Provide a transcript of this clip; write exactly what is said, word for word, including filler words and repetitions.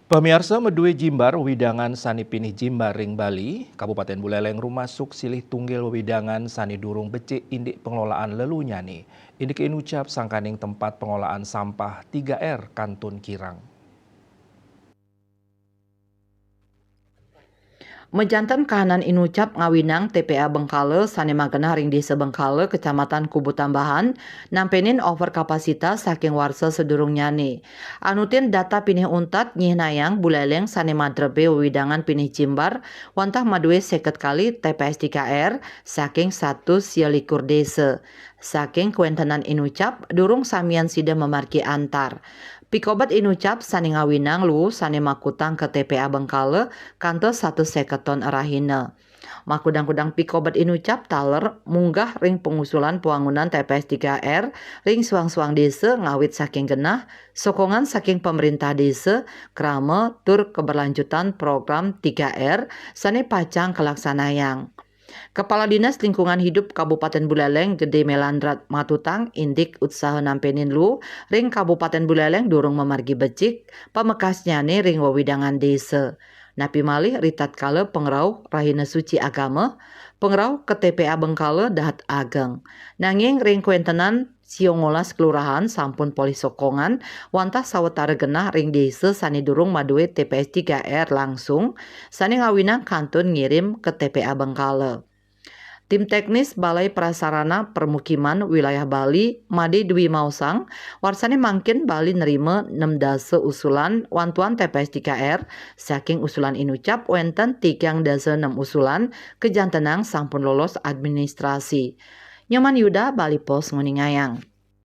Pamiarsa, madue jimbar wewidangan sane pinih jimbar ring Bali, Kabupaten Buleleng rumasuk silih tunggil wewidangan sane durung becik indik pengelolaan lelunyane. Indik inucap sangkaning tempat pengelolaan sampah tiga R kantun kirang. Majanten kahanan inucap ngawinang T P A Bengkala sane magenah ring Desa Bengkala, Kecamatan Kubutambahan, nampenin over kapasitas saking warsa sadurungnyane. Anutin data pinih untat nyihnayang Buleleng sane madrebe wewidangan pinih jimbar wantah madue seket kali T P S tiga R saking satus sia likur desa. Saking kawentenan inucap, durung samian sida mamargi antar. Pikobet inucap sane ngawinang luung sane makutang ka T P A Bengkala kantos satus seket ton rahina. Makudang-kudang pikobet inucap taler munggah ring pangusulan pawangunan T P S tiga R ring suang-suang desa, ngawit saking genah, sokongan saking pamrintah desa, krama, tur keberlanjutan program tiga R sane pacang kalaksanayang. Kepala Dinas Lingkungan Hidup Kabupaten Buleleng, Gede Melandrat, matutang indik utsaha nampenin luung ring Kabupaten Buleleng durung mamargi becik pamekasnyane ring wewidangan desa. Napi malih ritatkala pangrauh Rahina Suci Agama, pangrauh ka T P A Bengkala dahat ageng. Nanging ring kawentenan sia ngolas kelurahan sampun polih sokongan wantah sawatara genah ring desa sane durung madue T P S tiga R langsung, sane ngawinang kantun ngirim ka T P A Bengkala. Tim teknis Balai Prasarana Permukiman Wilayah Bali, Made Dwi maosang, warsane mangkin Bali nerima nem dasa usulan wantuan T P S tiga R. Saking usulan inucap wenten tigang dasa nem usulan kajantenang sampun lolos administrasi. Nyoman Yuda, Bali Post, nguningayang.